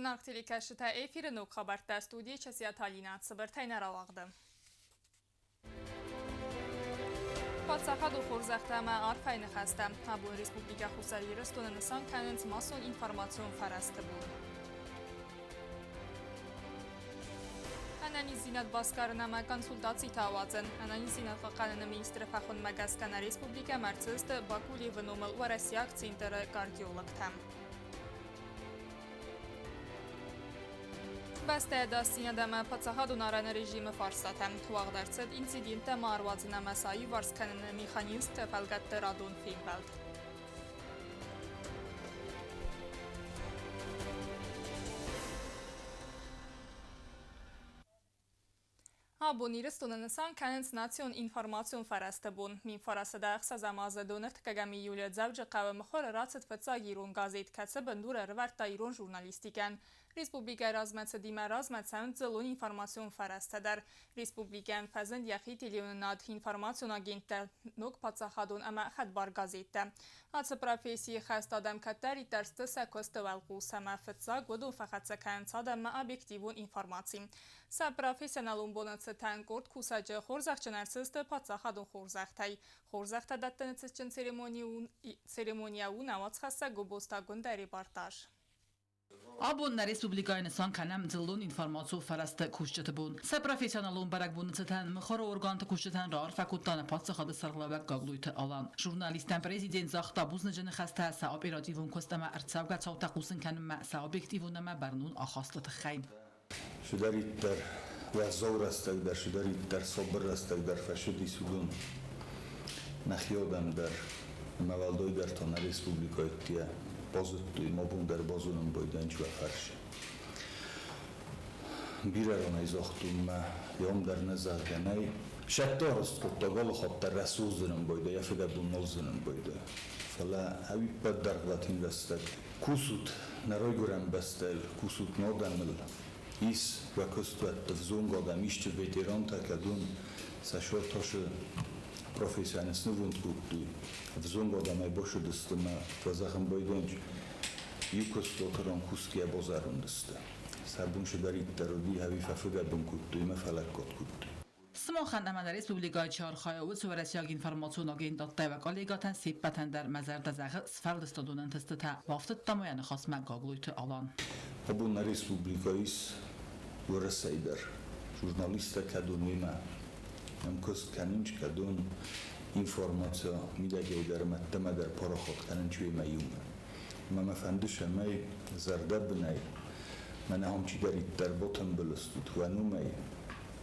Зынаргъ телекӕсджытӕ, эфиры ног хабӕрттӕ студийы Часиаты Алинӕ цыбыртӕй нӕ рауагъды. Паддзахадон хорзӕхтӕ ӕмӕ арфӕйы ныхӕстӕ абон Республикӕ Хуссар Ирыстоны нысан кӕнынц массон информацион фӕрӕзты бон. Ӕнӕниздзинад басгарын ӕмӕ консультацитӕ ауадзын. Ӕнӕниздзинад хъахъхъӕныны министры фӕхуындмӕ гӕсгӕ нӕ республикӕмӕ ӕрцыдысты Бакулевы номыл уӕрӕсейаг центры кардиологтӕ. Бӕстӕйы ӕдасдзинад ӕмӕ паддзахадон арӕны режимы фарстатӕ уагъд ӕрцыд инциденттӕ ма ӕруадзын ӕмӕ сӕ аиуварс кӕныны механизмты фӕлгӕтты радон фембӕлд. Абон Ирыстоны нысан кӕнынц национ информацион фӕрӕзты бон. 1906 азы 25 июлы Дзӕуджыхъӕуы мыхуыры рацыд фыццаг ирон газет, кӕцы бындур ӕрывӕрдта ирон журналистикӕн. Республикӕйы размӕцыдимӕ размӕ цӕуынц дзыллон информацион фӕрӕзтӕ дӕр. Республикӕйӕн фӕзынд йӕхи телеуынынад, информацион агенттӕ, ног паддзахадон ӕмӕ хӕдбар газеттӕ. Ацы профессийы хӕст адӕм кӕддӕриддӕр сты сӕ куысты уӕлхъус ӕмӕ фыццаг уыдон фӕхӕццӕ кӕнынц адӕммӕ объективон информаци. Сӕ профессионалон боны цытӕн къорд кусӕджы хорзӕхджын ӕрцыдысты паддзахадон хорзӕхтӕй. Хорзӕхтӕ дӕттыны цытджын церемонийӕ у нӕ уацхӕссӕг Гобозты Агуындӕ репортаж. Абон нӕ республикӕйы нысан кӕнӕм дзыллон информацион фӕрӕзты кусджыты бон. Сӕ профессионалон бӕрӕгбоны цытӕн мыхуыры органты кусджытӕн раарфӕ кодта нӕ паддзахады сӕргълӕууӕг Гаглойты Алан. Журналисттӕн президент загъта бузныджы ныхӕстӕ сӕ оперативон куыст ӕмӕ ӕрцӕугӕ цаутӕ хъусын кӕнынмӕ сӕ объективон ӕмӕ бӕрнон ахасты тыххӕй. Цидӕриддӕр уӕззау рӕстӕг дӕр, цидӕриддӕр собыр рӕстӕг дӕр фӕцыдис, уыдон нӕхи адӕм дӕр ӕмӕ уӕлдайдӕр та нӕ республикӕйы базыдтой, ма бон дӕр базонын байдайын чи фӕрсы. Бирӕ ранӕй загътон мӕ, ам дӕр нӕ зӕгъгӕ нӕй. Сӕтты арӕзт хъуыддаг алыхатт дӕр рӕсугъддзынӕн байдайы, йӕ фыдӕбон нал дзынӕн байдайы. Фӕлӕ ӕвиппӕт дӕргъвӕтин рӕстӕг Кусут нӕ райгуырӕн бӕстӕйыл, кусут нӕ адӕмыл. Ис уӕ куыстуӕтты взонг адӕм, исчи ветерантӕ, кӕдон сӕ сӕртасы профессийӕн снывонд кодтой. Взонг адӕмӕй басыдысты мӕ фӕзӕгъын байдайынц, иу куыстуаты ран кусгӕйӕ базӕронд сты. Сӕ бон цыдӕриддӕр уыди, ӕви фӕфыдӕбон кодтой ӕмӕ фӕлӕггад кодтой. Сымахӕн ӕмӕ нӕ республикӕйы чи архайы, уыцы уӕрӕсейаг информацион агентадтӕ уӕ коллегӕтӕн се ппӕтӕн дӕр мӕ зӕрдӕ зӕгъы сфӕлдыстадон ӕнтыстытӕ, бафтыдта ма йӕ ныхасмӕ Гаглойты Алан. Абон нӕ республикӕ ис Уӕрӕсейы дӕр. Журналисттӕ кӕд уымимӕ ӕмкуыст кӕнынц, кӕдон информаци мидӕгӕй дӕр ӕмӕ ӕддӕмӕ дӕр парахат кӕнынц уемӕ иумӕ. Ӕмӕ мӕ фӕнды, цӕмӕй зӕрдӕбынӕй мӕнӕ ам чидӕриддӕр батымбыл стут, уӕ номӕй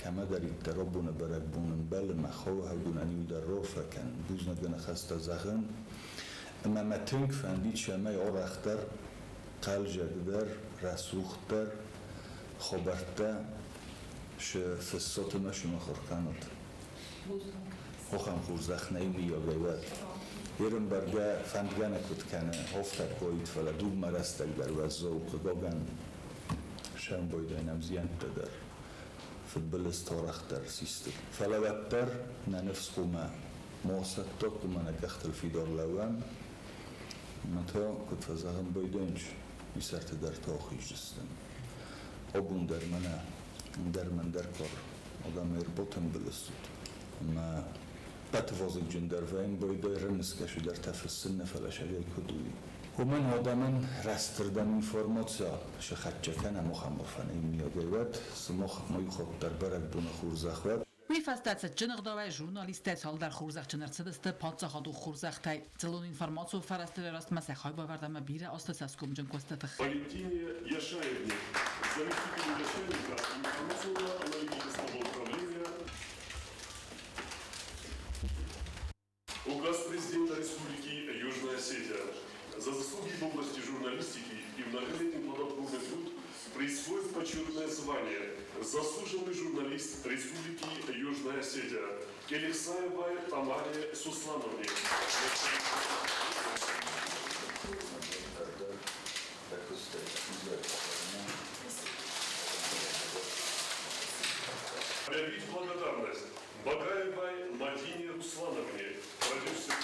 кӕмӕдӕриддӕр абоны бӕрӕгбон ӕмбӕлы, мӕ хауӕгдонӕн иу дӕр рарфӕ кӕн, бузныгы ныхӕстӕ зӕгъын. Ӕмӕ мӕ тынг фӕндид, цӕмӕй арӕхдӕр, хъӕлдзӕгдӕр, рӕсугъддӕр хабӕрттӕ фыссат ӕмӕ сымах кӕнут. Ахӕм хорзӕх нӕй мыййагӕй уӕд. Ерын бӕргӕ фӕндгӕ нӕ куыд кӕны, афтӕ куы уаид, фӕлӕ дугмӕ рӕстӕг дӕр уӕззау, хъыгагӕн, сӕмбойдайнӕм зиӕнттӕ дӕр. Фыдбылыз таурӕгътӕ ӕрцисты. Фӕлӕ уӕддӕр нӕ ныфс хъумӕ ма сӕтта, хъумӕ нӕ къӕхтыл фидар лӕууӕм, ӕмӕ та, куыд фӕзӕгъӕм, байдайынц, уый сӕрты дӕр та ахиздзыстӕм. Абон дӕр мӕнӕ ӕндӕр мӕндӕр кар адӕм ӕрбатымбыл стут, ӕмӕ ӕппӕт вазыгджындӕр вӕййын байдайы рымысгӕ цыдӕртӕ фыссын нӕ, фӕлӕ сӕгӕй куыд уый. Уымӕн адӕмӕн рӕстырдӕм информаци сӕхӕццӕ кӕнӕм ахӕм афӕнӕй мийагӕй уӕд, сымах ма иу хатт дӕр бӕрӕгбоны хорзӕх уӕд. Уый фӕстӕ цытджын ӕгъдауӕй журналисттӕ цалдӕр хорзӕхджын ӕрцыдысты паддзахадон хорзӕхтӕй. Дзыллон информацион фӕрӕзты рӕзтмӕ сӕ хайбавӕрд ӕмӕ бирӕ азты цӕсгомджын куысты тыххӕй. Валентине Яшаевне, заместителю начальника информационно-аналитического управления. Указ президента Республики Южная Осетия. За заслуги в области журналистики и многолетний плодотворный труд присвоит почетное звание «Заслуженный журналист Республики Южная Осетия» Келексаевой Тамаре Суслановне. Объявить благодарность Багаевой Мадине Руслановне, продюсеру.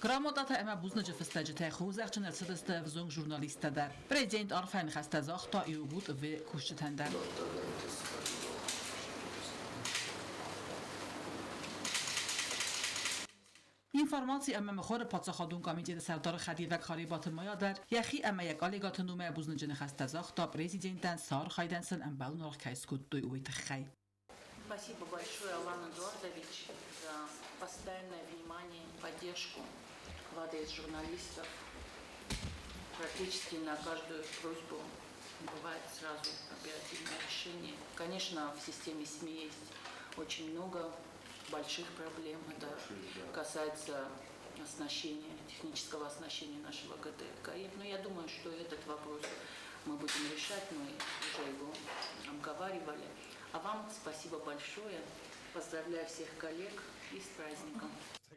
Грамотатӕ ӕмӕ бузныджы фыстӕджытӕй хорзӕхджын ӕрцыдысты ӕвзонг журналисттӕ дӕр. Президент арфӕйы ныхӕстӕ загъта ИУГУТ-ы кусджытӕн дӕр. Информаци ӕмӕ мыхуыры паддзахадон комитеты сӕрдары хӕдивӕг Харебаты Майа дӕр йӕхи ӕмӕ йӕ коллегӕты номӕй бузныджы ныхӕстӕ загъта президентӕн, сӕ архайдӕн сын ӕмбӕлон аргъ кӕй скодтой, уый тыххӕй. Спасибо большое, Алан Эдуардович, за постоянное внимание, поддержку в адрес журналистов. Практически на каждую просьбу бывает сразу оперативное решение. Конечно, в системе СМИ есть очень много больших проблем. Это касается оснащения, технического оснащения нашего ГТК. Но я думаю, что этот вопрос мы будем решать, мы уже его обговаривали. А вам спасибо большое. Поздравляю всех коллег и с праздником.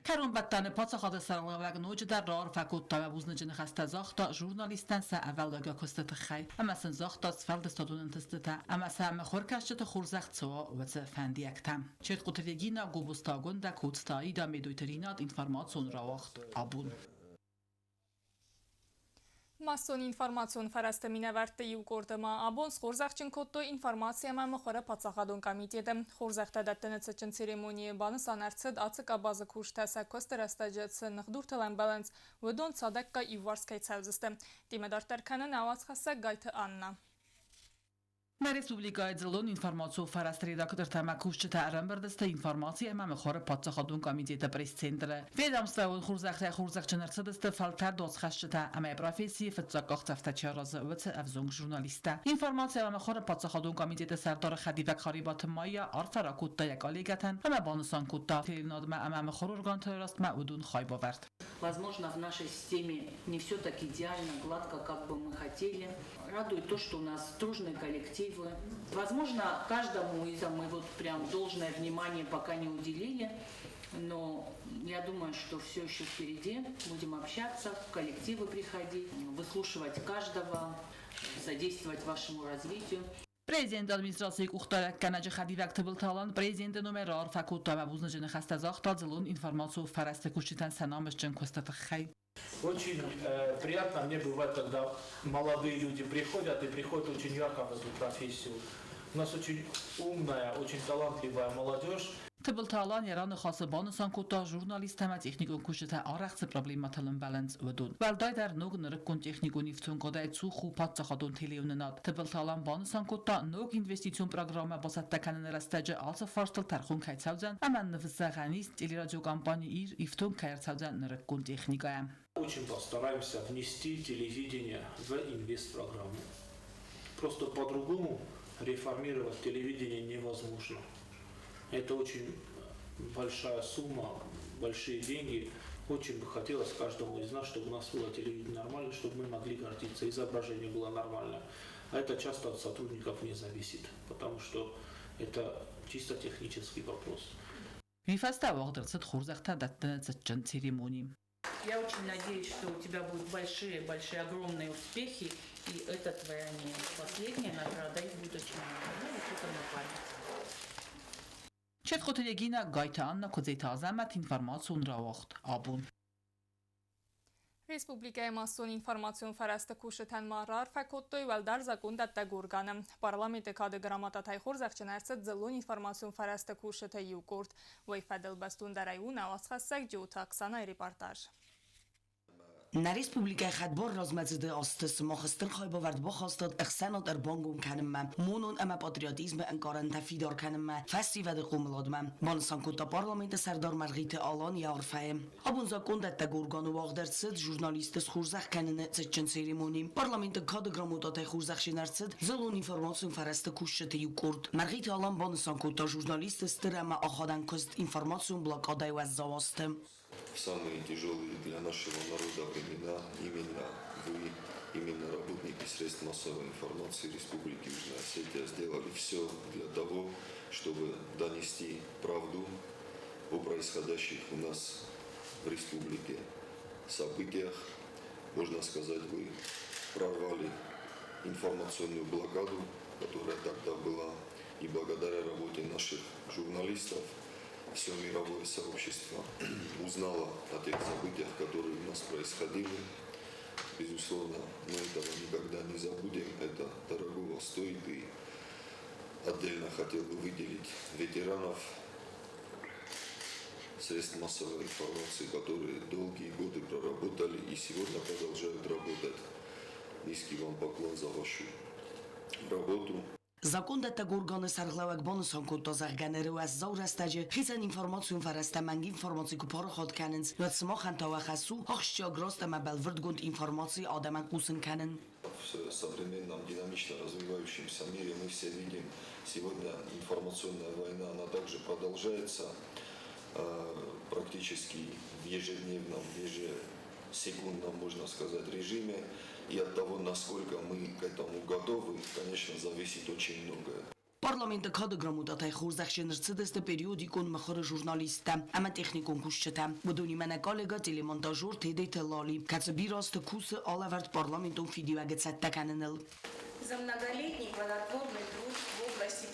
Кӕронбӕттӕны паддзахады сӕргълӕууӕг ноджыдӕр раарфӕ кодта ӕмӕ бузныджы ныхӕстӕ загъта журналисттӕн сӕ ӕвӕллайгӕ куысты тыххӕй ӕмӕ сын загъта сфӕлдыстадон ӕнтыстытӕ ӕмӕ сӕ мыхуыркӕсджыты хорзӕх цӕуа уыцы фӕндиӕгтӕ. Чертхъуты Регина, Гобозты Агуындӕ, Коцты Аида, Медойты Ринат, информацион рауагъд абон. Массон информацион фӕрӕзты минӕвӕртты иу къорды ма абон схорзӕхджын кодтой информаци ӕмӕ мыхуыры паддзахадон комитеты. Хорзӕхтӕ дӕттыны цытджын церемонийы банысан ӕрцыд, ацы къабазы кусджытӕ сӕ куысты рӕстӕджы цы ныхдуртыл ӕмбӕлынц, уыдон цадӕггай иуварс кӕй цӕудзысты. Темӕ дарддӕр кӕны нӕ уацхӕссӕг Гайты Анна. Нӕ республикӕйы дзыллон информацион фӕрӕзты редактортӕ ӕмӕ кусджытӕ ӕрӕмбырд сты информаци ӕмӕ мыхуыры паддзахадон комитеты пресс-центры. Ведомствӕйон хорзӕхтӕй хорзӕхджын ӕрцыдысты фӕлтӕрд уацхӕсджытӕ ӕмӕ профессийы фыццаг къахдзӕфтӕ чи аразы, уыцы ӕвзонг журналисттӕ. Информаци ӕмӕ мыхуыры паддзахадон комитеты сӕрдары хӕдивӕг Харебаты Майя арфӕ ракодта йӕ коллегӕтӕн ӕмӕ банысан кодта, телеуынадмӕ ӕмӕ мыхуыры органты рӕзтмӕ уыдон хайбавӕрд. Возможно, в нашей системе не все так идеально, гладко, как бы мы хотели. Радует то, что у нас дружные коллективы. Возможно, каждому из мы вот прям должное внимание пока не уделили, но я думаю, что все еще впереди. Будем общаться, в коллективы приходить, выслушивать каждого, содействовать вашему развитию. Президенты администрацийы къухдариуӕггӕнӕджы хӕдивӕг Тыбылты Алан президенты номӕй раарфӕ кодта ӕмӕ бузныджы ныхӕстӕ загъта дзыллон информацион фӕрӕзты кусджытӕн сӕ намысджын куысты тыххӕй. Очень приятно мне бывает, когда молодые люди приходят и приходят очень ярко в эту профессию. У нас очень умная, очень талантливая молодежь. Тыбылты Алан йӕ раныхасы банысан кодта, журналисттӕ ӕмӕ техникон кусджытӕ арӕх цы проблемӕтыл ӕмбӕлынц, уыдон. Уӕлдайдӕр ног нырыккон техникон ифтонгадӕй цух у паддзахадон телеуынынад. Тыбылты Алан банысан кодта, ног инвестицион программӕ бацӕттӕ кӕныны рӕстӕджы ацы фарстыл тӕрхон кӕй цӕудзӕн ӕмӕ ныфс зӕгъӕн ис, телерадиокомпани Ир ифтонг кӕй ӕрцӕудзӕн нырыккон техникӕйӕ. Очень постараемся внести телевидение в инвестпрограмму. Просто по-другому реформировать телевидение невозможно. Это очень большая сумма, большие деньги. Очень бы хотелось каждому из нас, чтобы у нас было телевидение нормально, чтобы мы могли гордиться, изображение было нормальное. А это часто от сотрудников не зависит, потому что это чисто технический вопрос. Уый фӕстӕ уагъд ӕрцыд хорзӕхтӕ дӕттыны цытджын церемони. Я очень надеюсь, что у тебя будут большие-большие, огромные успехи. И это твоя не последняя награда, их будет очень много. Ну, вот это на память. Четхъуты Регина, Гайты Анна, Куыдзеты Азӕмӕт, информацион рауагъд Абон. Республикӕйы массон информацион фӕрӕзты кусджытӕн ма раарфӕ кодтой уӕлдӕр закъондӕттӕг органы. Парламенты кады грамотатӕй хорзӕхджын ӕрцыд дзыллон информацион фӕрӕзты кусджыты иу къорд. Уый фӕдыл бӕстондӕрӕй у нӕ уацхӕссӕг Джиоты Оксанайы репортаж. Нӕ республикӕйы хӕдбар размӕдзыды азты сымах стыр хайбавӕрд бахастат ӕхсӕнад ӕрбангом кӕнынмӕ, монон ӕмӕ патриотизмы ӕнкъарӕнтӕ фидар кӕнынмӕ, фӕсивӕды хъомыладмӕ, банысан кодта парламенты сӕрдар Мӕргъиты Алан йӕ арфӕйы. Абон закъондӕттӕг органы уагъд ӕрцыд журналистты схорзӕх кӕныны цытджын церемони. Парламенты кады грамотатӕй хорзӕхджын ӕрцыд дзыллон информацион фӕрӕзты кусджыты иу къорд. Мӕргъиты Алан банысан кодта журналистты стыр ӕмӕ ахадӕн куыст информацион блокадӕйы уӕззау азты. В самые тяжелые для нашего народа времена именно вы, именно работники средств массовой информации Республики Южная Осетия сделали все для того, чтобы донести правду о происходящих у нас в республике событиях. Можно сказать, вы прорвали информационную блокаду, которая тогда была, и благодаря работе наших журналистов Все мировое сообщество узнало о тех событиях, которые у нас происходили. Безусловно, мы этого никогда не забудем. Это дорогого стоит. И отдельно хотел бы выделить ветеранов средств массовой информации, которые долгие годы проработали и сегодня продолжают работать. Низкий вам поклон за вашу работу. Закондӕттӕг органы сӕргълӕууӕг банысан кодта, зӕгъгӕ, ныры уӕззау рӕстӕджы хицӕн информацион фӕрӕзтӕ мӕнг информаци куы парахат кӕнынц, уӕд сымахӕн та уӕ хӕс у ахсджиаг раст ӕмӕ бӕлвырдгонд информаци адӕмӕн хъусын кӕнын. В современном динамично развивающемся мире мы все видим, сегодня информационная война, она также продолжается практически в ежедневном, ежесекундном, можно сказать, режиме. И от того, насколько мы к этому готовы, конечно, зависит очень многое. Парламенты кады грамотатӕй хорзӕхджын ӕрцыдысты периодикон мыхуыры журналисттӕ ӕмӕ техникон кусджытӕ. Уыдонимӕ нӕ коллегӕ телемонтажер Тедеты Лали, кӕцы бирӕ азты кусы алӕвӕрд парламентон фидиуӕг-ы цӕттӕ кӕныныл. За многолетний плодотворный труд в области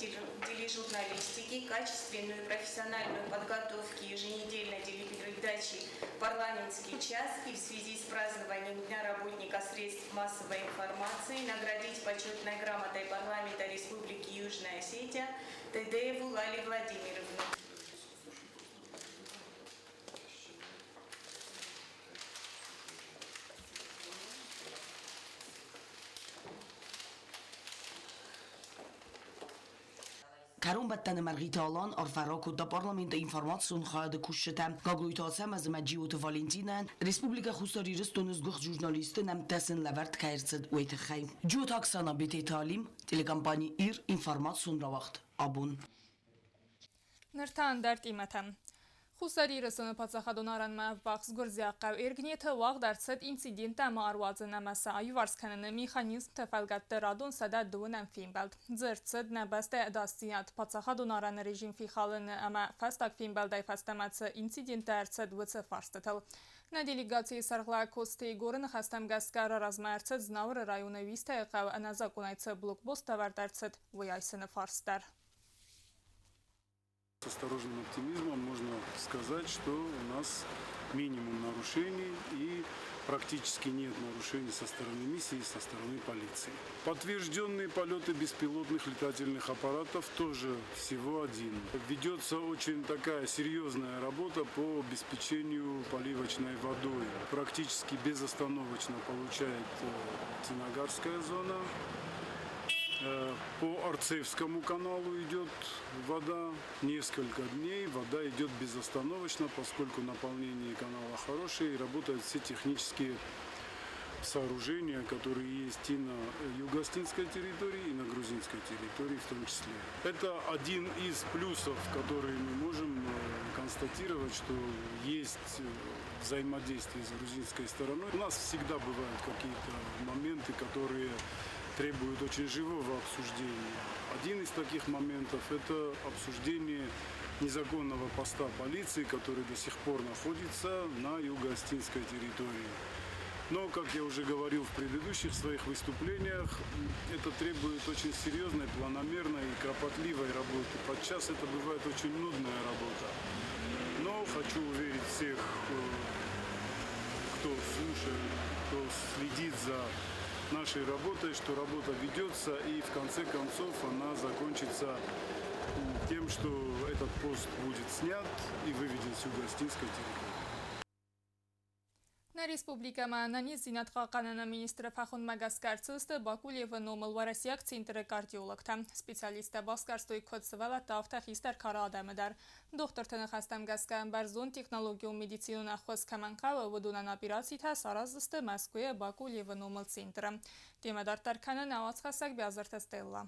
тележурналистики, качественную и профессиональную подготовку еженедельной телепередачи «Парламентский час» и в связи с празднованием Дня работника средств массовой информации наградить почетной грамотой парламента Республики Южная Осетия Тедееву Лали Владимировну. Кӕронбӕттӕны Мӕргъиты Алан арфӕ ракодта парламенты информацион хайады кусджытӕ Гаглойты Ацӕмӕз ӕмӕ Джиоты Валентинӕйӕн, Республикӕ Хуссар Ирыстоны сгуыхт журналистты нӕмттӕ сын лӕвӕрд кӕй ӕрцыд, уый тыххӕй. Джиоты Оксана, Бететы Алим, телекомпани Ир, информацион рауагъд Абон. Ныр та ӕндӕр темӕтӕм. Хуссар Ирыстоны паддзахадон арӕнмӕ ӕввахс гуырдзиаг хъӕу Эргнеты уагъд ӕрцыд инциденттӕ ма ӕруадзын ӕмӕ сӕ аиуварс кӕныны механизмты фӕлгӕтты радон 102-ӕм фембӕлд. Дзырд цыд нӕ бӕстӕйы ӕдасдзинад, паддзахадон арӕны режим фехалыны ӕмӕ фӕстаг фембӕлдӕй фӕстӕмӕ цы инциденттӕ ӕрцыд, уыцы фарстытыл. Нӕ делегацийы сӕргълӕууӕг Коцты Егоры ныхӕстӕм гӕсгӕ раразмӕ ӕрцыд Знауыры районы Уистӕйы хъӕуы ӕнӕзакъонӕй цы блокпост ӕвӕрд ӕрцыд, уый айсыны фарст дӕр. С осторожным оптимизмом можно сказать, что у нас минимум нарушений и практически нет нарушений со стороны миссии и со стороны полиции. Подтвержденные полеты беспилотных летательных аппаратов тоже всего один. Ведется очень такая серьезная работа по обеспечению поливочной водой. Практически безостановочно получает Цинагарская зона. По Арцевскому каналу идет вода несколько дней. Вода идет безостановочно, поскольку наполнение канала хорошее и работают все технические сооружения, которые есть и на юго-осетинской территории, и на грузинской территории в том числе. Это один из плюсов, которые мы можем констатировать, что есть взаимодействие с грузинской стороной. У нас всегда бывают какие-то моменты, которые требуют очень живого обсуждения. Один из таких моментов – это обсуждение незаконного поста полиции, который до сих пор находится на юго-осетинской территории. Но, как я уже говорил в предыдущих своих выступлениях, это требует очень серьезной, планомерной и кропотливой работы. Подчас это бывает очень нудная работа. Но хочу уверить всех, кто слушает, кто следит за нашей работой, что работа ведется и в конце концов она закончится тем, что этот пост будет снят и выведен с юго-осетинской территории. Нӕ республикӕмӕ ӕнӕниздзинад хъахъхъӕныны министры фӕхуындмӕ гӕсгӕ ӕрцыдысты Бакулевы номыл уӕрӕсейаг центры кардиологтӕ. Специалисттӕ басгӕрстой куыд сывӕллӕтты, афтӕ хистӕр кары адӕмы дӕр. Дохтырты ныхӕстӕм гӕсгӕ, бӕрзонд технологион медицинон ӕххуыс кӕмӕн хъӕуы, уыдонӕн операцитӕ сараздзысты Мӕскуыйы Бакулевы номыл центры. Темӕ дарддӕр кӕны нӕ уацхӕссӕг Биазырты Стелла.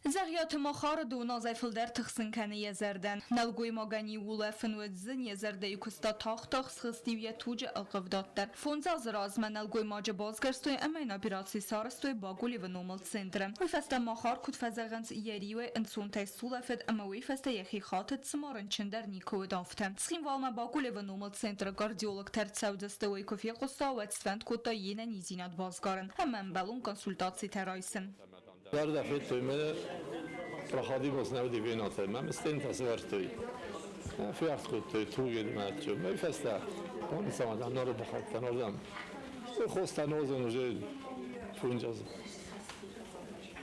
Дзӕгъиаты Махары дыууын азӕй фылдӕр тыхсын кӕны йӕ зӕрдӕ. Нӕлгоймагӕн-иу улӕфын уыд зын, йӕ зӕрдӕйы куыста тагъд-тагъд схызт-иу йӕ туджы ӕлхъывдад дӕр. Фондз азы размӕ нӕлгоймаджы басгӕрстой ӕмӕ йын операци сарӕзтой Багулевы номыл центры. Уый фӕстӕ Махар, куыд фӕзӕгъынц, йӕ риуӕй ӕнцонтӕй сулӕфыд ӕмӕ уый фӕстӕ йӕхи хатыд, цыма рынчын дӕр никуы уыд, афтӕ. Цхинвалмӕ Багулевы номыл центры кардиологтӕ ӕрцӕудзысты, уый куы фехъуыста, уӕд сфӕнд кодта йе нӕниздзинад басгарын ӕмӕ ӕмбӕлон консультацитӕ райсын. Зӕрдӕ федтой мӕ. Проходимост на удивленията. Маме стента свъртой. Фиарт тугед матчо. Ме феста. Он сама да нора бахат нордам. Хоста нозен уже фунджаз.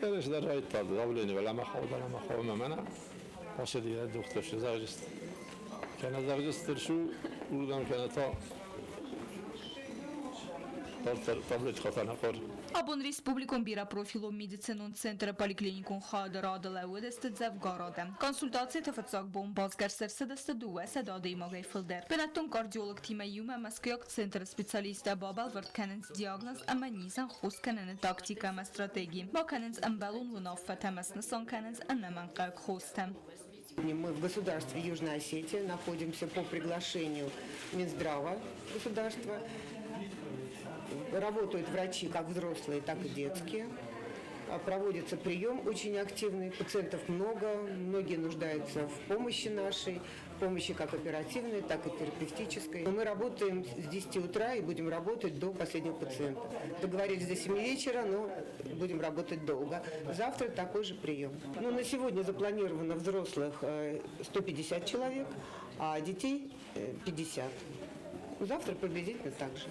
Erеш да райта давление вала ма хавда ма хава мана. Паша дига доктор шизажист. Кана заржистер шу урдам кана та таблет хатана қор. Абон республикон бирӕпрофилон медицинон центры поликлиникон хайады рады лӕууыдысты дзӕвгар адӕм. Консультациты фыццаг бон басгӕрст ӕрцыдысты 200 адӕймагӕй фылдӕр. Бынӕттон кардиологтимӕ иумӕ мӕскуыйаг центры специалисттӕ бабӕлвырд кӕнынц диагноз ӕмӕ низӕн хос кӕныны тактикӕ ӕмӕ стратеги. Бакӕнынц ӕмбӕлон уынаффӕтӕ ӕмӕ снысан кӕнынц ӕнӕмӕнгхъӕуӕг хостӕ. Мы в государстве Южная Осетия находимся по приглашению Минздрава государства. Работают врачи как взрослые, так и детские. Проводится прием очень активный, пациентов много, многие нуждаются в помощи нашей, помощи как оперативной, так и терапевтической. Мы работаем с 10 утра и будем работать до последнего пациента. Договорились до 7 вечера, но будем работать долго. Завтра такой же прием. Ну, на сегодня запланировано взрослых 150 человек, а детей 50. Завтра приблизительно так же.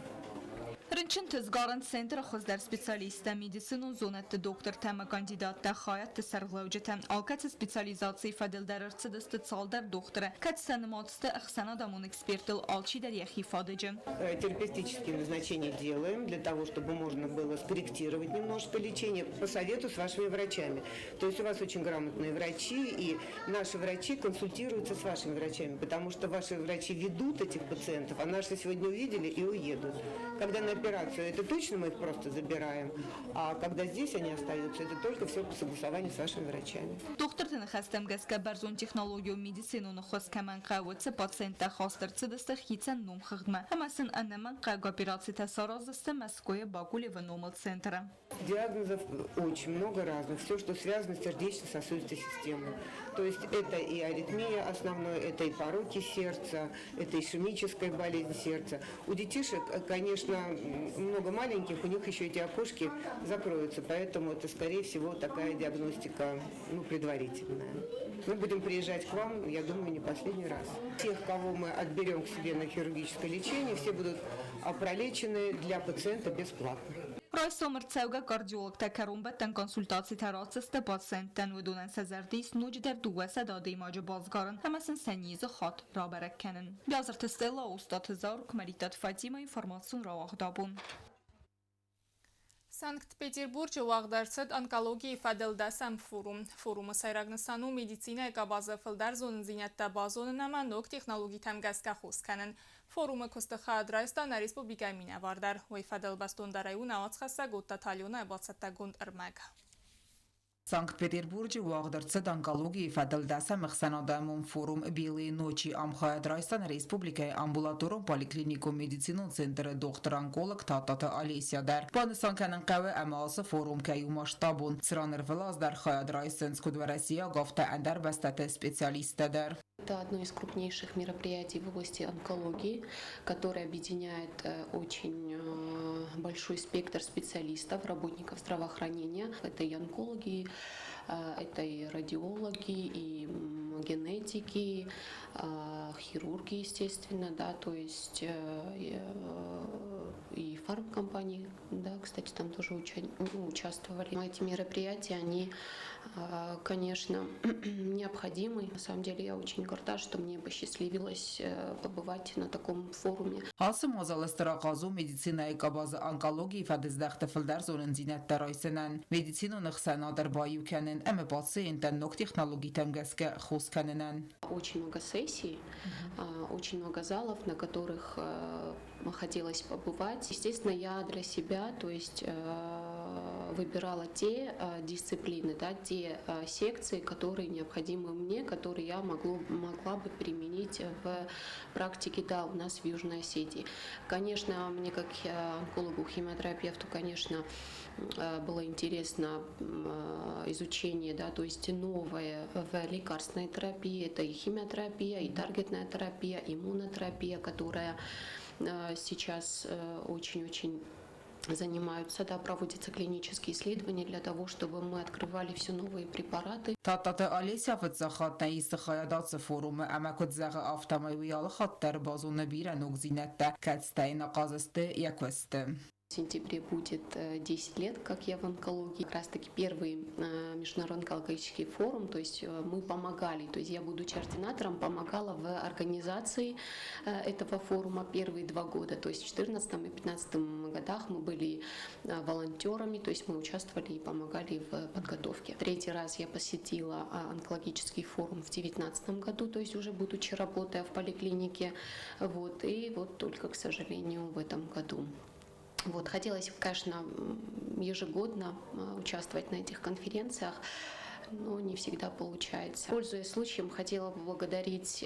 Рынчынты сгарынц центры хуыздӕр специалисттӕ, медицинон зонӕдты доктортӕ ӕмӕ кандидаттӕ, хайӕдты сӕргълӕуджытӕ. Алкӕцы специализацийы фӕдыл дӕр ӕрцыдысты цалдӕр дохтыры, кӕд сӕ нымад сты ӕхсӕнадӕмон эксперттыл алчидӕр йӕхи фадыджы. Терапевтические назначения делаем для того, чтобы можно было скорректировать немножко лечение по совету с вашими врачами. То есть у вас очень грамотные врачи, и наши врачи консультируются с вашими врачами, потому что ваши врачи ведут этих пациентов, а наши сегодня увидели и уедут. Когда на операцию, это точно мы их просто забираем, а когда здесь они остаются, это только все по согласованию с вашими врачами. Дохтырты ныхӕстӕм гӕсгӕ бӕрзондтехнологион медицинон ӕххуыс кӕмӕн хъӕуы, уыцы пациенттӕ хаст ӕрцыдысты хицӕн номхыгъдмӕ ӕмӕ сын ӕнӕмӕнгхъӕугӕ операцитӕ сараздзысты Мӕскуыйы Бакулевы номыл центры. Диагнозов очень много разных, все, что связано с сердечно-сосудистой системой. То есть это и аритмия основной, это и пороки сердца, это ишемическая болезнь сердца. У детишек, конечно, много маленьких, у них еще эти окошки закроются, поэтому это, скорее всего, такая диагностика, ну, предварительная. Мы будем приезжать к вам, я думаю, не последний раз. Тех, кого мы отберем к себе на хирургическое лечение, все будут пролечены для пациента бесплатно. Райсом ӕрцӕугӕ кардиологтӕ кӕронбӕттӕн консультацитӕ ратдзысты пациенттӕн. Уыдонӕн сӕ зӕрды ис ноджыдӕр 200 адӕймаджы басгарын ӕмӕ сын сӕ низы хатт рабӕрӕг кӕнын. Биазырты Стелла, Остаты Заур, Куымӕридтаты Фатимӕ, информацион рауагъд Абон. Санкт-Петербурджы уагъд ӕрцыд онкологийы фӕдыл дӕсӕм форум. Форумы сӕйраг нысан у медицинӕйы къабазы фылдӕр зонындзинӕдтӕ базонын ӕмӕ ног технологитӕм гӕсгӕ хос кӕнын. Форумы куысты хайад райста нӕ республикӕйы минӕвар дӕр. Уый фӕдыл бӕстондӕрӕй у нӕ уацхӕссӕг Оттаты Аленӕйы бацӕттӕгонд ӕрмӕг. Санкт-Петербурджы уагъд ӕрцыд онкологийы фӕдыл дӕсӕм ӕхсӕнадӕмон форум «Белые ночи». Ам хайад райста нӕ республикӕйы амбулаторон поликлиникон медицинон центры дохтыр-онколог Тадтаты Олеся дӕр. Банысан кӕнын хъӕуы, ӕмӕ ацы форум кӕй у масштабон, цыран ӕрвылаз дӕр хайад райсынц куыд уӕрӕсейаг, афтӕ ӕндӕр бӕстӕты специалисттӕ дӕр. Это одно из крупнейших мероприятий в области онкологии, которое объединяет очень большой спектр специалистов, работников здравоохранения. Это и онкологи, это и радиологи, и генетики, хирурги, естественно, да, то есть и фармкомпании, да, кстати, там тоже ну, участвовали. Эти мероприятия, они, конечно, необходимы. На самом деле я очень горда, что мне посчастливилось побывать на таком форуме. Ацы мадзалы стыр ахъаз у медицинӕйы къабазы онкологийы фӕдыздӕхты фылдӕр зонындзинӕдтӕ райсынӕн, медицинон ӕхсӕнад ӕрбаиу кӕнын ӕмӕ пациенттӕн ног технологитӕм гӕсгӕ хос кӕнынӕн. Очень много сессий, очень много залов, на которых хотелось побывать. Естественно, я для себя, то есть выбирала те дисциплины, да, те секции, которые необходимы мне, которые я могла бы применить в практике, да, у нас в Южной Осетии. Конечно, мне как онкологу, химиотерапевту, конечно, было интересно изучение, да, то есть новое в лекарственной терапии, это и химиотерапия, и таргетная терапия, иммунотерапия, которая сейчас очень-очень Занимаются, да, проводятся клинические исследования для того, чтобы мы открывали все новые препараты. Тадтаты Олеся фыццаг хатт нӕ исы хайад ацы форумы ӕмӕ куыд зӕгъы, афтӕмӕй уый алы хатт дӕр базоны бирӕ ногдзинӕдтӕ, кӕцытӕ йын ахъаз сты йӕ куысты. В сентябре будет 10 лет, как я в онкологии. Как раз-таки первый международный онкологический форум, то есть мы помогали, то есть я, будучи ординатором, помогала в организации этого форума первые 2 года, то есть в 2014 и 2015 годах мы были волонтерами, то есть мы участвовали и помогали в подготовке. Третий раз я посетила онкологический форум в 2019 году, то есть уже будучи работая в поликлинике, вот, и вот только, к сожалению, в этом году. Вот, хотелось, конечно, ежегодно участвовать на этих конференциях, но не всегда получается. Пользуясь случаем, хотела поблагодарить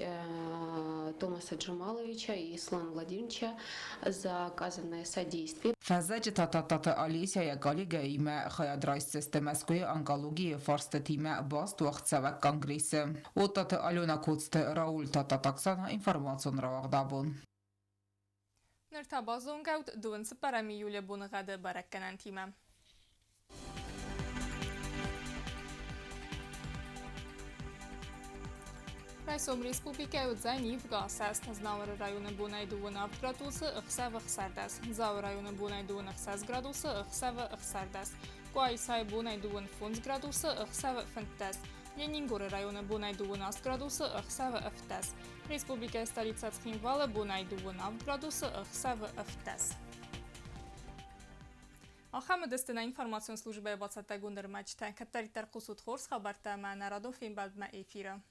Томаса Джамаловича и Ислама Владимировича за оказанное содействие. Фӕззӕджы та Тадтаты Олеся йӕ коллегӕимӕ хайад райсдзысты Мӕскуыйы онкологийы фарстытимӕ баст уагъдцӕуӕг конгрессы. Оттаты Алена, Коцты Рауль, Тадтаты Оксана, информацион рауагъд «Абон». Ныр та базонгӕут 24 июлы боныгъӕды бӕрӕггӕнӕнтимӕ. Райсом республикӕйы уыдзӕн ивгӕ асӕст. Знауыры районы бонӕй 27 градусы, ӕхсӕвы 16. Дзауы районы бонӕй 26 градусы, ӕхсӕвы 16. Къуайсайы бонӕй 25 градусы, ӕхсӕвы 15. Ленингоры районы бонӕй 28 градусы, ӕхсӕвы 17. Республикӕйы столицӕ Цхинвалы бонӕй 27 градусы, ӕхсӕвы 17. Ахӕм уыдысты нӕ информацион службӕйы бацӕттӕгонд ӕрмӕджытӕ. Кӕддӕриддӕр хъусут хорз хабӕрттӕ ӕмӕ нӕ радон фембӕлдмӕ эфиры.